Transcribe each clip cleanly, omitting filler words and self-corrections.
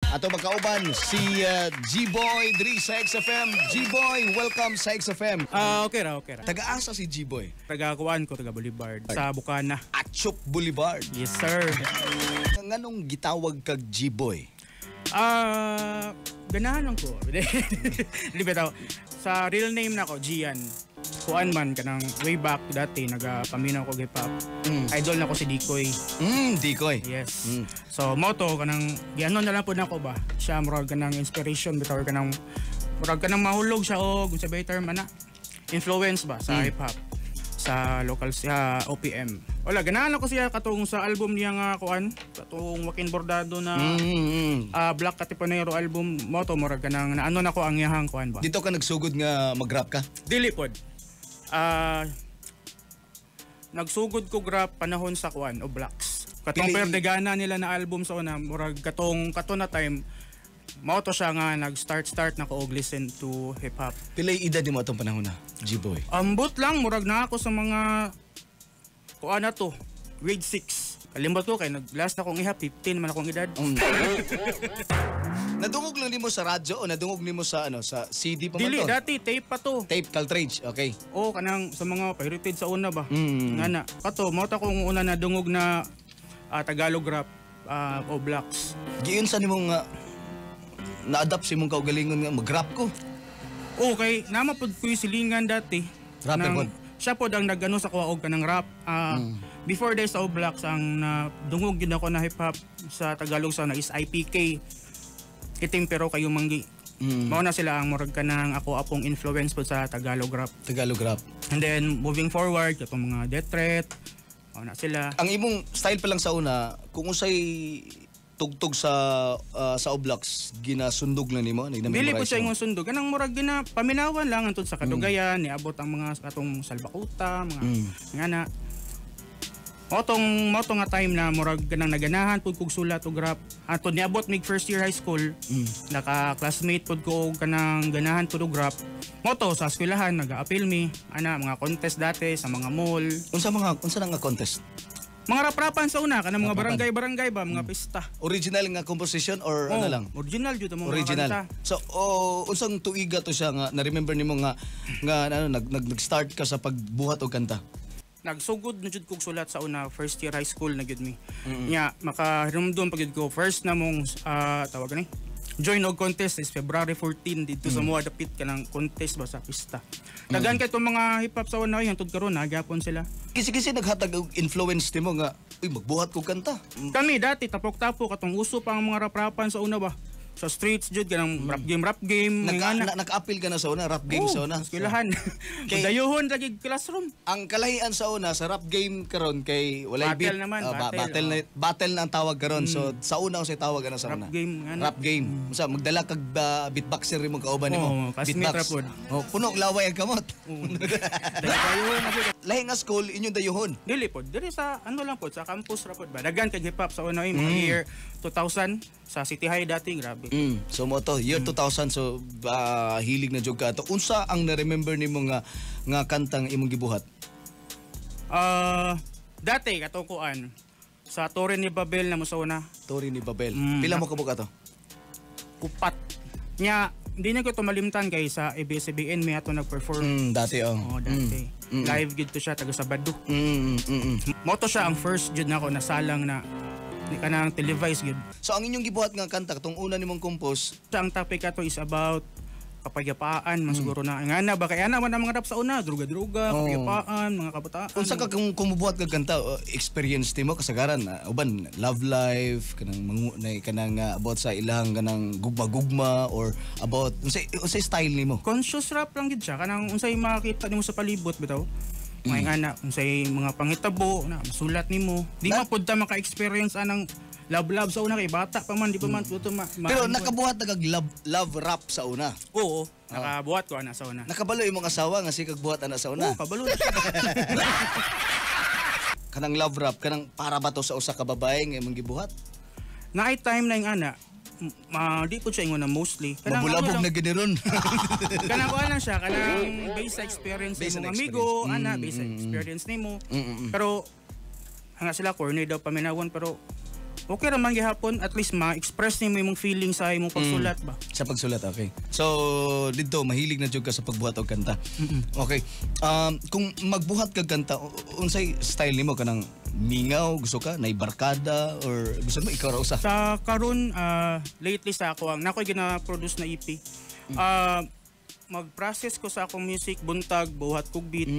Ato magkauban si G-Boy diri sa XFM. G-Boy, welcome sa XFM. Ah, okay ra, okay ra. Taga-asa si G-Boy? Taga kuan ko, taga Boulevard sa Bukana. Atchok Boulevard. Yes, sir. Nganong gitawag kag G-Boy? Ah, ganahan lang ko. Di ba tao? Sa real name nako, Gian. Kuan man kanang way back dati nagapaminaw ko hip hop. Idol nako si Dikoy. Dikoy. Yes. So mo to kanang giano na lang pud nako ba. Siya murag kanang inspiration bitaw, kanang murag kanang mahulog siya og unsa ba term ana? Influence ba sa hip hop sa local sa OPM. Wala, ganahan ako siya katong sa album niya nga kuan, katong Joaquin Bordado na Black Katipunero album mo to, murag kanang naano nako ang iyahang kuan ba. Dito ka nagsugod nga mag-rap ka? Dili pod. Nagsugod ko rap panahon sa kuan o Blacks. Katong Perdegana nila na album sa una, murag katong kato na time mao to siya nga nag-start start na ko og listen to hip hop. Pilay edad nimo atong panahon na, G-Boy? Ambot lang, murag na ako sa mga kuan na to, grade 6. Kalimot ko kay nag last na akong iha 15 man akong edad. Nadungog lang nimo sa radyo o nadungog nimo sa ano, sa CD pa man Dili to? dati tape pa to. Tape cartridge, okay. O kanang sa mga pirated sa una ba. Mm. Nga na. Kato mo ta kung una nadungog na Tagalog rap o Blacks. Giunsa nimo nga na-adapt si imong kaugalingon nga mag-rap ko? Okay, nama pod ko yung silingan dati. Rapper Nang- pod? Siya pod ang nagano sa kuha og kanang rap. Before this sa Blacks, ang nadungog gyud ako na hip hop sa Tagalog sa una is IPK. Itim pero kayo manggi. Mao na sila ang murag kanang ako apong influence pod sa Tagalog rap. Tagalog rap. And then moving forward katong mga Death Threat, mao na sila. Ang imong style pa lang sa una, kung unsay tugtog sa Oblax, ginasundog lang nimo, Dili po na-memorize siya mo? ingon sundog. Kanang murag gina paminawan lang antud sa kadugayan, niabot ang mga atong salbakuta, mga nga na. Motong moto nga time na murag kanang naganahan pud kog sulat og rap. Atod niabot mig first year high school, naka-classmate pud ko og kanang ganahan pud og rap. Moto sa eskwelahan naga-appeal mi ana mga contest dati sa mga mall. Unsa mga unsa na nga contest? Mga rap-rapan sa una kanang mga Rap-rapan. barangay-barangay ba, mga pista. Original nga composition or ano Oh, lang? Original jud ang mga Original. kanta. So, oh, unsang tuiga to siya nga na-remember nimo nga nga ano nag, nag nag-start ka sa pagbuhat og kanta? Nagsugod na jud kog sulat sa una first year high school na gyud mi. Nya makahinumdum pa gyud ko first na mong tawag ni join og contest is February 14 didto sa Mua dapit kanang contest ba sa pista. Daghan kay tong mga hip hop sa una oy, hangtod karon na gyapon sila. Kasi naghatag og influence nimo nga uy magbuhat kog kanta. Kami dati tapok-tapok katong uso pa ang mga rap-rapan sa una ba. Sa streets jud kanang rap game, rap game, Naka, mga ana. naka-appeal ka na sa una, rap game Oh, sa una. Eskwelahan. Kay- Dayuhon lagi classroom. Ang kalahian sa una sa rap game karon kay walay Battle beat. naman, Ah, battle, battle, na, battle na ang tawag karon. So sa una unsay tawag ana sa Rap una? game, ano? Rap game. Unsa magdala kag beatboxer imong kauban nimo. Oo, classmate Beatbox. ra pod. Oh, puno og laway ang kamot. Dayuhon na jud. Lahi nga school inyong dayuhon. Dili pod, dili sa ano lang pod, sa campus ra pod ba. Daghan kay hip hop sa una oy, mga year 2000 sa City High dati, grabe. So mo to year 2000, so hilig na jud ka ato. Unsa ang na-remember nimo nga nga kantang imong gibuhat? Dati katong kuan sa Torre ni Babel na mo sa una, Tori ni Babel. Mm. Pila mo kabuk ato? Upat. Nya hindi na ko to malimtan kay sa ABS-CBN may ato nag-perform. Dati oh. Oh, dati. Live gid to siya taga Sabado. Mo to siya ang first jud nako nasalang na ni kanang televised gid. So ang inyong gibuhat nga kanta katong una nimong compose, Siya ang topic ato is about kapayapaan man siguro na nga na ba kay ana man ang mga rap sa una, druga-druga, Oo. kapayapaan, mga kabataan. Unsa ka kung kumubuhat kag kanta, experience nimo kasagaran uban love life kanang mangu na kanang about sa ilang kanang gugma-gugma or about unsay style nimo? Conscious rap lang gid siya, kanang unsay makita nimo sa palibot bitaw, mga ana unsay mga panghitabo na masulat nimo, di man pud ta maka-experience anang love love sa una kay bata pa man, di pa man tuto Pero nakabuhat na kag love, love rap sa una? Oo, nakabuhat ko ana sa una. Nakabalo imong asawa nga sikag buhat ana sa una? Oo, kabalo na siya. Kanang love rap kanang para ba to sa usa ka babae nga imong gibuhat? Naay time na yung ana, di po siya ingon na mostly kanang Mabulabog ano na lang, gid ron. kanang kuan lang siya, kanang based sa experience Based nimo on amigo experience. ana, based sa experience nimo. Pero hanga sila corny daw paminawon, pero Okay ra man gihapon, at least ma-express nimo imong feeling sa imong pagsulat ba. Sa pagsulat, okay. So, dito, mahilig na jud ka sa pagbuhat og kanta. Okay. Kung magbuhat ka kanta, unsay style nimo? Kanang mingaw, gusto ka nay barkada, or gusto mo ikaw ra usa? Sa karon, lately sa ako ang nakoy gina-produce na EP. Mag-process ko sa akong music buntag, buhat kog beat.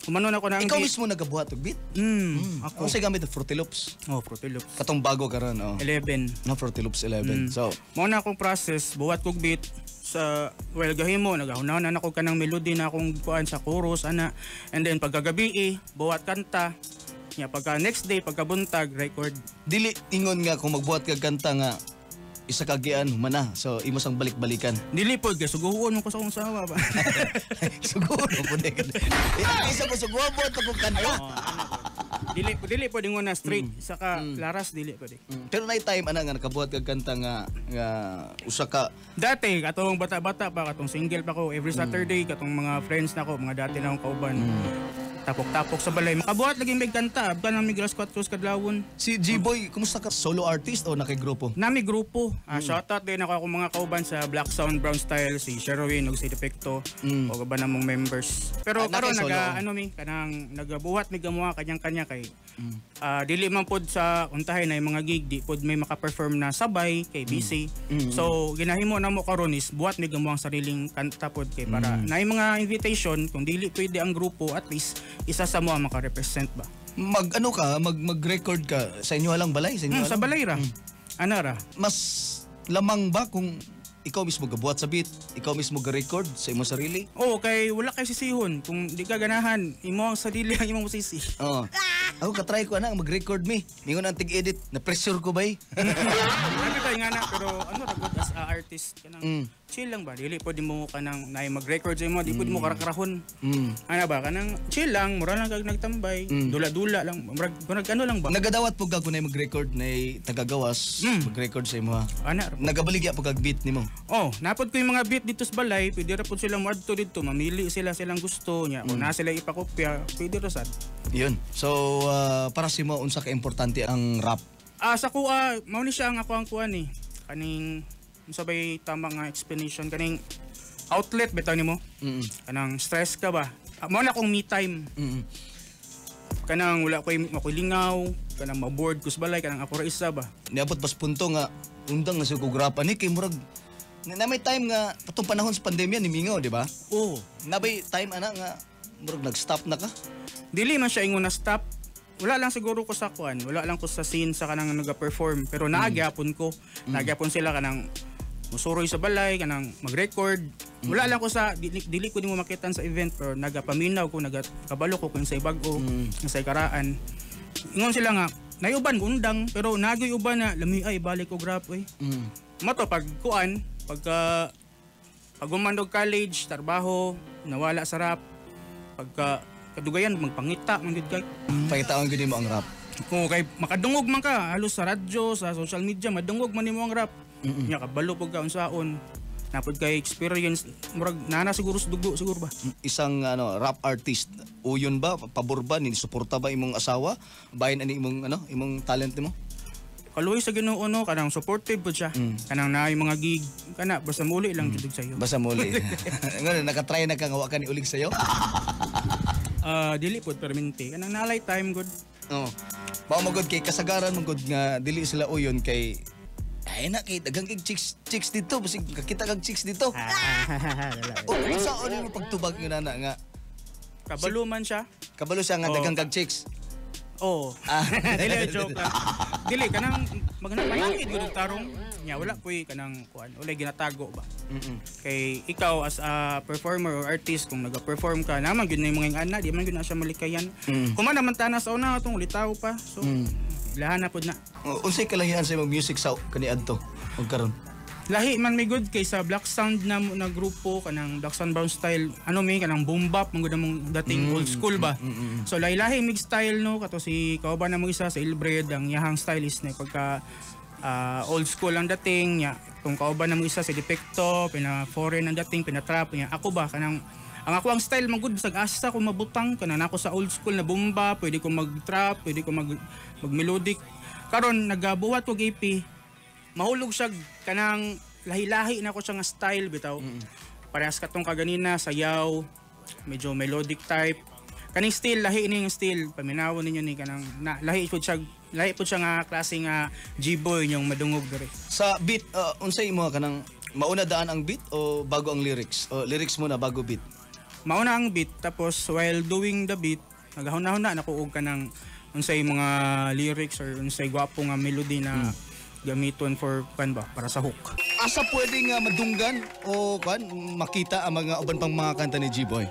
Humano na ko na ang Ikaw beat. Mismo nagabuhat og beat? Mm, ako. Ako. Unsay gamit, Fruity Loops? Oh, Fruity Loops. Katong bago karon, oh. 11. No, Fruity Loops 11. So, Mao na akong process, buhat kog beat sa, well, gahimo nagahuna na ako kanang melody na akong kuan sa chorus ana, and then pagkagabi eh, buhat kanta nya, pagka next day, pagkabuntag, record. Dili ingon nga kung magbuhat ka kanta nga isa ka gian human na. So imo sang balik-balikan. Dili pod kay suguon mo ko sa akong asawa ba. Suguro po na. Eh, isa mo suguan buhat ka kung kanta. Dili dili pod ingon na straight isa ka laras, dili pod eh. Pero nay time ana nga nakabuhat kag kanta nga nga usa ka Dati katong bata-bata pa, katong single pa ko, every Saturday katong mga friends nako, mga dati na akong kauban, tapok-tapok sa balay, makabuhat lagi may kanta abka nang mig alas 4 sa kadlawon. Si G-Boy, kumusta ka, solo artist o nakigrupo? Nami grupo. Shoutout din ako akong mga kauban sa Black Sound Brown Style, si Sherwin ug si Defecto, o ba namong members. Pero karon nakay solo. Naga ano mi kanang nagabuhat mi gamuha kanyang-kanya kay dili man pod sa untahay na yung mga gig, di pod may maka-perform na sabay kay busy. So ginahimo na mo karon is buhat mi gamuha ang sariling kanta pod kay para na yung mga invitation, kung dili pwede ang grupo, at least isa sa mo ang maka-represent ba. Mag ano ka, mag-record ka sa inyo lang balay, sa inyo Sa lang? balay ra. Ana ra. Mas lamang ba kung ikaw mismo gabuhat sa beat, ikaw mismo ga-record sa imong sarili? Oo, kay wala kay sisihon. Kung di ka ganahan, imo ang sarili ang imong sisi. Oo. Ako katry ko ana mag-record mi. Ningon ang tig-edit, na pressure ko bay. Grabe tayo nga na, pero ano ra good as a artist kanang chill lang ba, dili pwede mo kanang naay mag-record sa imo, di pwede mo karakarahon. Ana ba, kanang chill lang, mura lang kag nagtambay, dula-dula lang, murag murag ano lang ba. Nagadawat po ka kung na mag-record na tagagawas, mag-record sa imo ha. Ana ra. Nagabaligya po kag beat nimo. Oh, napod ko yung mga beat dito sa balay, pwede ra pud sila moadto dito, mamili sila silang gusto niya. Kung na sila ipakopya, pwede ra sad. Yun. So, para sa imo, unsa ka importante ang rap? Sa kuha, mao ni siya ang ako ang kuan eh. Kaning unsa bay tama nga explanation, kaning outlet bitaw nimo? Kanang stress ka ba? Mao na akong me time. Kanang wala koy makoy lingaw, kanang maboard ko sa balay, kanang ako ra isa ba. Niabot bas punto nga undang na siya kog rap ani kay murag na may time nga patong panahon sa pandemya ni mingaw, di ba? Oo. Nabay time ana nga murag nag-stop na ka. Dili man siya ingon na stop. Wala lang siguro ko sa kuan, wala lang ko sa scene sa kanang naga-perform, pero naagyapon ko. Naagyapon sila kanang musuroy sa balay, kanang mag-record. Wala lang ko sa dili, dili ko nimo makitan sa event, pero nagapaminaw ko, nagakabalo ko kung sa bag-o, sa karaan. Ingon sila nga nayuban undang, pero nagoy uban na lami ay balik ko grap oy. Mato pag kuan, pagka pag human og college, trabaho, nawala sa rap, pagka kadugayan magpangita man gud kay. Pangitaon gyud nimo ang rap. Kung kay makadungog man ka halos sa radyo, sa social media, madungog man nimo ang rap. Nya kabalo pug ka unsaon. Napod kay experience, murag nana siguro sa dugo siguro ba. Isang ano rap artist, uyon ba, pabor ba ni suporta ba imong asawa? Bahin ani imong ano, imong talent nimo? Kaluoy sa Ginoo no, kanang supportive pud siya. Kanang naay mga gig kana basta muli lang jud sayo. Basta muli. Ngano nakatry na ka nga wa ka ni ulig sayo? Dili pud permente. Kanang nalay time good. Oo. Mao magod kay kasagaran magod nga dili sila uyon kay ay na kay daghang kay chicks chicks dito, basig kakita kag chicks dito. O sa ano mo pagtubag nga nana nga Kabalo man siya. Kabalo siya nga Oo. daghang kag chicks. Oo. Ah. Dili, joke lang. Dili kanang maghanap gud og tarong. Nya wala koy kanang kuan, walay ginatago ba. Kay ikaw as a performer or artist, kung naga-perform ka naman gyud na yung mga ana, di man gyud na siya malikayan. Human naman tana sa una atong litaw pa. So ilahan na pud na. O, unsay kalahian sa imong music sa kaniadto ug karon? Lahi man may good kay sa Black Sound na, na grupo kanang Black Sound Brown Style, ano may kanang boom bap man gud among dating old school ba. So lahi-lahi mig style no, kato si kauban na mo isa sa Ilbred, ang iyahang style is na pagka old school ang dating nya, kung kauban na mo isa si Defecto, pina foreign ang dating, pina trap nya. Ako ba kanang ang ako ang style man gud bisag asa ko mabutang, kanang ako sa old school na bomba, pwede ko mag trap, pwede ko mag melodic. Karon nagabuhat kog EP, mahulog siya kanang lahi-lahi na ko siya nga style bitaw. Parehas katong kaganina, sayaw, medyo melodic type. Kaning style, lahi ini nga style, paminawon ninyo ni kanang na, lahi pud siya nga klase nga G-boy yung madungog diri. Sa beat, unsay imo kanang mauna daan ang beat o bago ang lyrics? O lyrics muna bago beat? Mauna ang beat, tapos while doing the beat, nagahuna-huna na ko og kanang unsay mga lyrics or unsay gwapo nga melody na gamiton for kan ba para sa hook. Asa pwede nga madunggan o kan makita ang mga uban pang mga kanta ni G-Boy?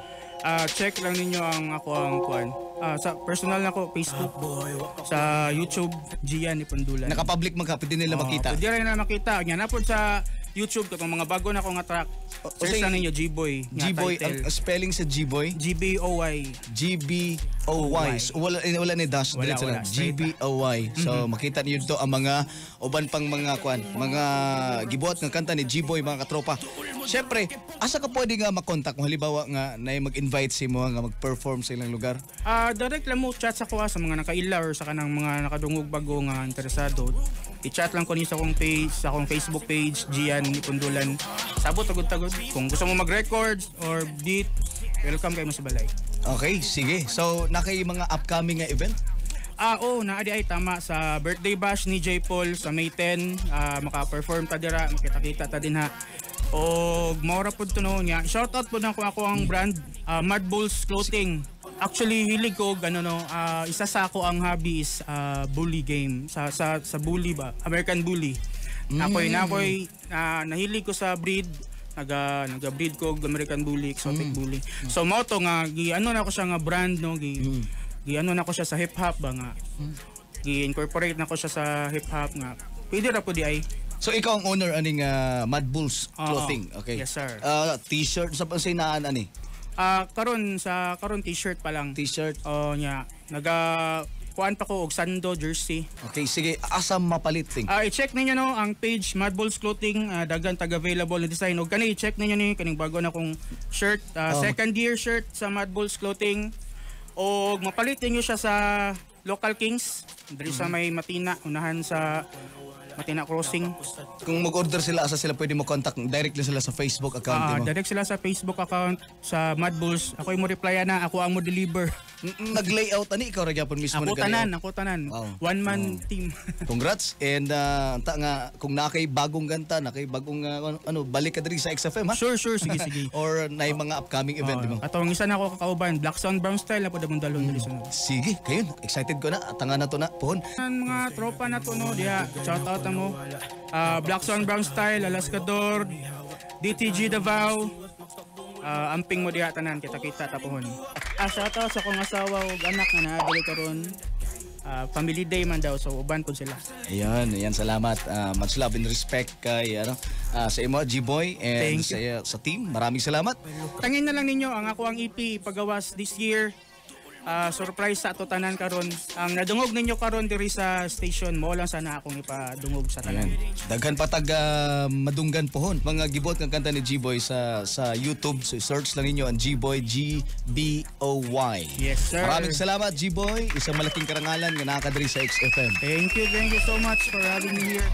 Check lang ninyo ang ako ang kuan. Sa personal na ko Facebook, sa YouTube, Gian Ipundulan. Naka-public man ka, pwede nila makita. Pwede rin na makita. Nya na pod sa YouTube katong mga bago na ko nga track. Search lang ninyo G-Boy nga G-Boy, title. Ang spelling sa G-Boy? G-B-O-Y. G-B-O-Y. So, wala ni dash, Wala, diretso wala, lang. straight. G-B-O-Y. So makita niyo dito ang mga uban pang mga kwan, mga gibuhat nga kanta ni G-Boy, mga katropa. Syempre, asa ka pwede nga makontak kung halimbawa nga na mag-invite si mo nga mag-perform sa ilang lugar? Direct lang mo chat sa kuha sa mga nakaila or sa kanang mga nakadungog bago nga interesado. I-chat lang ko ni sa akong page, sa akong Facebook page, Gian Ipundulan. Sabot tagod-tagod. Kung gusto mo mag-record or beat, welcome kayo mo sa balay. Okay, sige. So, nakay mga upcoming nga event? Oo, naa di ay tama sa birthday bash ni J Paul sa May 10, maka-perform ta dira, makita-kita ta din ha. Og maura pud to no nya. Shout out pud nako ako ang brand, Mad Bulls Clothing. Actually hilig ko og ano no, isa sa ako ang hobby is bully game sa sa sa bully ba, American Bully. Ako'y nahilig ko sa breed, naga breed ko og American Bully, exotic bully. So mao to nga gi ano na ko siya nga brand no, gi ano na ko siya sa hip hop ba nga. Gi incorporate na ko siya sa hip hop nga. Pwede ra po di ay. So ikaw ang owner aning Mad Bulls Oo. Clothing, okay? Yes, sir. T-shirt sa unsay naan ani? Karon sa karon t-shirt pa lang. T-shirt. Oh nya, naga kuan pa ko og sando jersey. Okay, sige, asa mapalit ting? I-check ninyo no ang page Mad Bulls Clothing, daghan tag available na design. Og kani i-check ninyo ni kaning bago na kong shirt, second year shirt sa Mad Bulls Clothing. Og mapalit ninyo siya sa Local Kings diri sa may Matina, unahan sa Matina Crossing. Kung mag-order sila, asa sila pwede mo contact? Directly sila sa Facebook account mo? Direct sila sa Facebook account sa Mad Bulls. Ako yung mo reply na, ako ang mo deliver. Nag-layout ani ikaw ra gyapon mismo Ako nag-layout? tanan, ako tanan. One man team. Congrats and ta nga kung naa kay bagong kanta, naa kay bagong ano, balik ka diri sa XFM ha. Sure, sige. Or na mga upcoming event mo. Atong isa na ako kakauban, Black Sound Brown Style na po damong dalhon diri sunod. Sige, kayon. Excited ko na. Tanga na to na. Pohon. Ang mga tropa na to no, diha, shout out na mo. Black Sound Brown Style, Alaskador, DTG Davao. Amping mo diha tanan, kita-kita tapuhon. Shout out sa akong asawa ug anak nga naa diri karon. Family day man daw, so uban pud sila. Ayan, ayan, salamat. Much love and respect kay ano, sa imo G-Boy and Thank sa team. Maraming salamat. Tangin na lang ninyo ang ako ang EP pagawas this year. Surprise sa ato tanan karon. Ang nadungog ninyo karon diri sa station mo lang sana akong ipadungog sa tanan. Ayan. Daghan pa tag madunggan pohon. Mga gibuhat nga kanta ni G-Boy sa YouTube. So search lang ninyo ang G-Boy, G B O Y. Yes, sir. Maraming salamat, G-Boy. Isang malaking karangalan nga naa ka diri sa XFM. Thank you so much for having me here.